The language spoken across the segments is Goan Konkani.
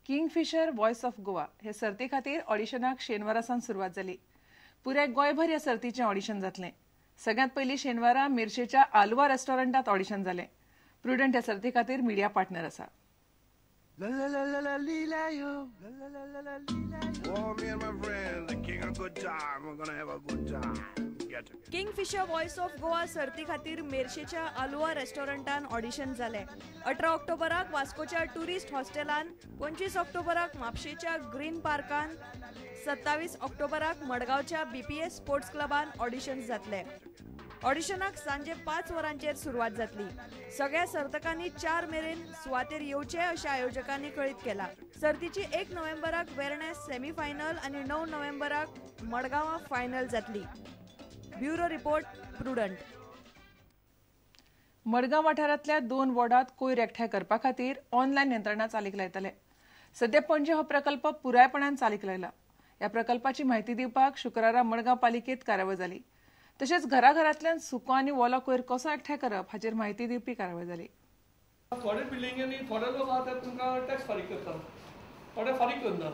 किंगफिशर वॉयस ऑफ गोवा हे सर्ती खातीर ऑडिशनाक शेनवारा सावन सुरवात जाली. पुराय गोंयभर ह्या सर्तीचें ऑडिशन जातलें. सगळ्यांत पयलीं शेनवारा मिरशेच्या आलुवा रेस्टॉरंटात ऑडिशन जालें. प्रुडंट ह्या सर्ती खातीर मिडिया पार्टनर आसा. किंगफिशर वॉयस ऑफ गोवा सर्ती खातीर मेरशेच्या आलुवा रेस्टॉरंटान ऑडिशन जालें. 18 ऑक्टोबराक वास्कोच्या टुरिस्ट हॉस्टेलान, 25 ऑक्टोबराक म्हापशेच्या ग्रीन पार्कान, 27 ऑक्टोबराक मडगांवच्या बीपीएस स्पोर्ट्स क्लबान ऑडिशन जातलें. ऑडिशनाक सांजे 5 वरांचेर सुरवात जातली. सगळ्या सर्तकांनी 4 मेरेन सुवातेर येवचे अशें आयोजकांनी कळीत केला. सर्तीची 1 नोव्हेंबराक वेर्णे सेमीफायनल आनी 9 नोव्हेंबराक मडगांवां फायनल जातली. Bureau report, Prudent. Madgaon वाठारांतल्या 2 वॉर्डांत कोयर एकठांय करपा खातीर ऑनलायन यंत्रणा चालीक लायतले. सध्या पणजे हो प्रकल्प पुरायपणान चालीक लायला. ह्या प्रकल्पाची म्हायती दिवपाक शुक्रारा मडगांव पालिकेंत कार्यावळ जाली. तशेंच घराघरांतल्यान सुको आनी ओलो कोयर कसो एकठांय करप हाचेर म्हायती दिवपी कार्यावळ जाली. थोडे बिल्डिंगेंनी थोडे लोक आहा ते तुमकां टॅक्स फारीक करतात, थोडे फारीक करनात.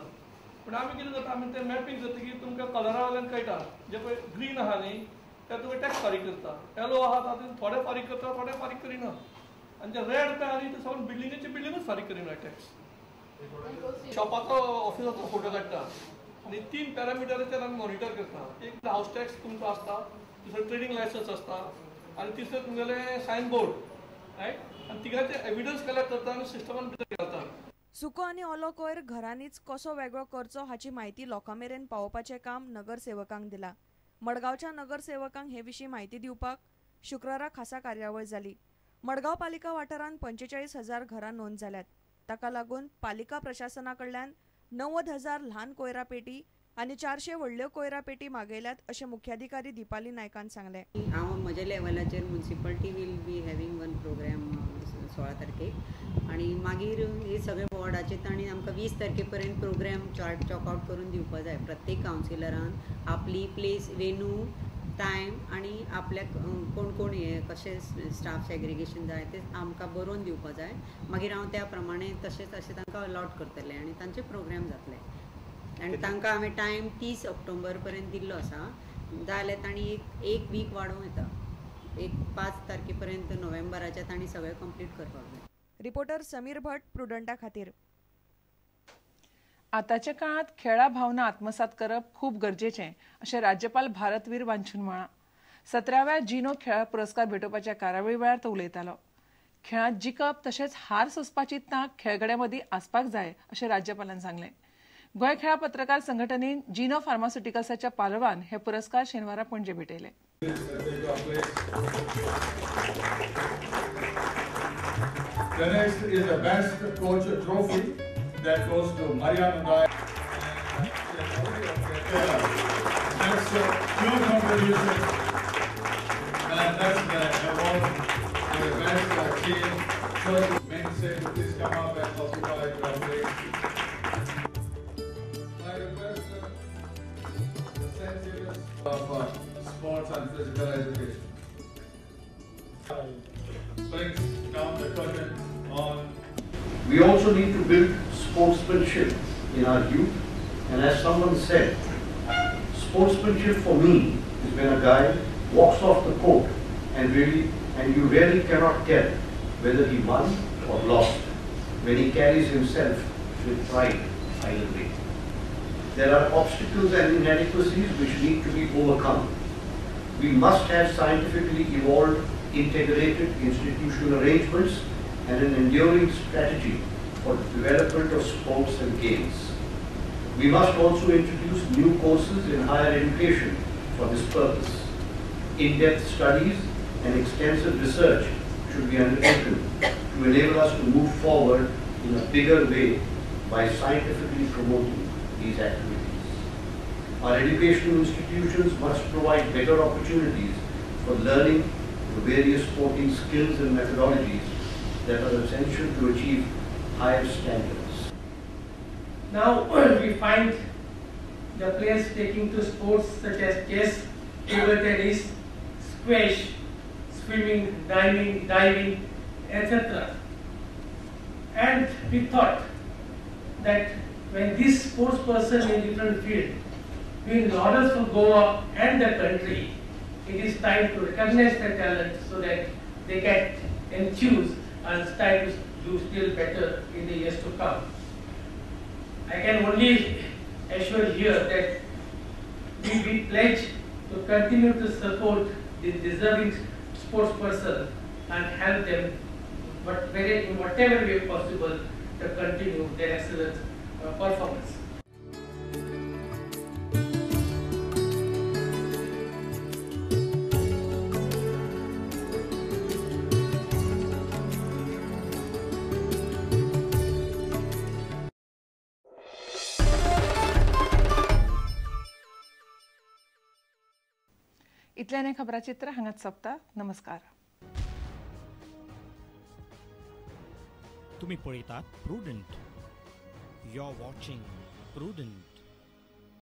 पूण आमी कितें करता, आमी तें मॅपींग जातकीर तुमकां कलरा वयल्यान कळटा. जे पळय ग्रीन आहा न्ही ते तुमी टॅक्स फारीक करता, येलो आहा तातूंत थोडे फारीक करता, थोडे फारीक करिना. आनी जे रेड ते आहा न्ही ते सगळे बिल्डिंगेचे बिल्डिंगूच फारीक करिना टॅक्स. शॉपाचो ऑफिसाचो फोटो काडटा आनी 3 पॅरामिटराचेर आमी मॉनिटर करता. एक हावस टॅक्स तुमचो आसता, दुसरें ट्रेडींग लायसन्स आसता आनी तिसरें तुमगेलें सायन बोर्ड, रायट. आनी तिगांचे एविडन्स कलेक्ट करता आनी सिस्टमान भितर घालता. सुको आनी ओलो कोयर घरांनीच कसो वेगळो करचो हाची म्हायती लोकां मेरेन पावोवपाचें काम नगरसेवकांक दिलां. मडगांवच्या नगरसेवकांक हे विशीं म्हायती दिवपाक शुक्रारा खासा कार्यावळ जाली. मडगांव पालिका वाठारांत 45,000 घरां नोंद जाल्यात. ताका लागून पालिका प्रशासना कडल्यान 90,000 ल्हान कोयरा पेटी आनी 400 व्हडल्यो कोयरा पेटी मागयल्यात अशें मुख्याधिकारी दीपाली नायकान सांगलें. हांव म्हज्या लेवलाचेर municipality will be having one programme 16 तारखेक आनी मागीर हे सगळे वॉर्डाचे तांणी आमकां 20 तारखे पर्यंत प्रोग्राम चार्ट चॉक आउट करून दिवपा जाय. प्रत्येक कावन्सिलरान आपली प्लेस, वेन्यू, टायम आनी आपल्याक कोण कोण हे कशें स्टाफ सेग्रिगेशन जाय ते आमकां बरोवन दिवपा जाय. मागीर हांव त्या प्रमाणे तशेंच अशें तांकां अलॉट करतलें आनी तांचे प्रोग्राम जातले. आनी तांकां हांवें टायम 30 ऑक्टोबर पर्यंत दिल्लो आसा. जाल्यार तांणी एक वीक वाडोवं येता, एक 5 तारखे पर्यंत नोव्हेंबराच्या तांणी सगळें कंप्लीट करपाक जाय. रिपोर्टर समीर भट, प्रुडंटा खातीर. आतांच्या काळांत खेळा भावना आत्मसात करप खूब गरजेचें अशें राज्यपाल भारतवीर वांचून म्हळां. 17व्या जिनो खेळ पुरस्कार भेटोवपाच्या कार्यावळी वेळार तो उलयतालो. खेळांत जिखप तशेंच हार सोंसपाची तांक खेळगड्यां मदीं आसपाक जाय अशें राज्यपालान सांगलें. गोंय खेळा पत्रकार संघटनेन जिनो फार्मास्युटिकल्साच्या पालवान हे पुरस्कार शेनवारा Panaji भेटयले. The next is the best coach trophy that goes to Mariano Dai. That's your contribution, and that's the award for the best team. So, men say, please come up and occupy your place. I request the St. Xavier's of Sports and Physical Education brings down the curtain on. We also need to build sportsmanship in our youth, and as someone said, sportsmanship for me is when a guy walks off the court and you really cannot tell whether he won or lost, when he carries himself with pride either way. There are obstacles and inadequacies which need to be overcome. We must have scientifically evolved, integrated institutional arrangements and an enduring strategy for the development of sports and games. We must also introduce new courses in higher education for this purpose. In-depth studies and extensive research should be undertaken to enable us to move forward in a bigger way by scientifically promoting these activities. Our educational institutions must provide better opportunities for learning the various sporting skills and methodologies that are essential to achieve higher standards. Now we find the players taking to sports such as chess, table tennis, squash, swimming, diving, etc. And we thought that when this sports person in different field win laurels for Goa and the country, it is time to recognize their talent so that they get enthused and start to do still better in the years to come. I can only assure here that we pledge to continue to support the deserving sports person and help them in whatever way possible to continue their excellent performance. इतल्याने खबराचित्र हांगाच सोंपता. नमस्कार. तुम्ही पळयतात Prudent. You are watching Prudent.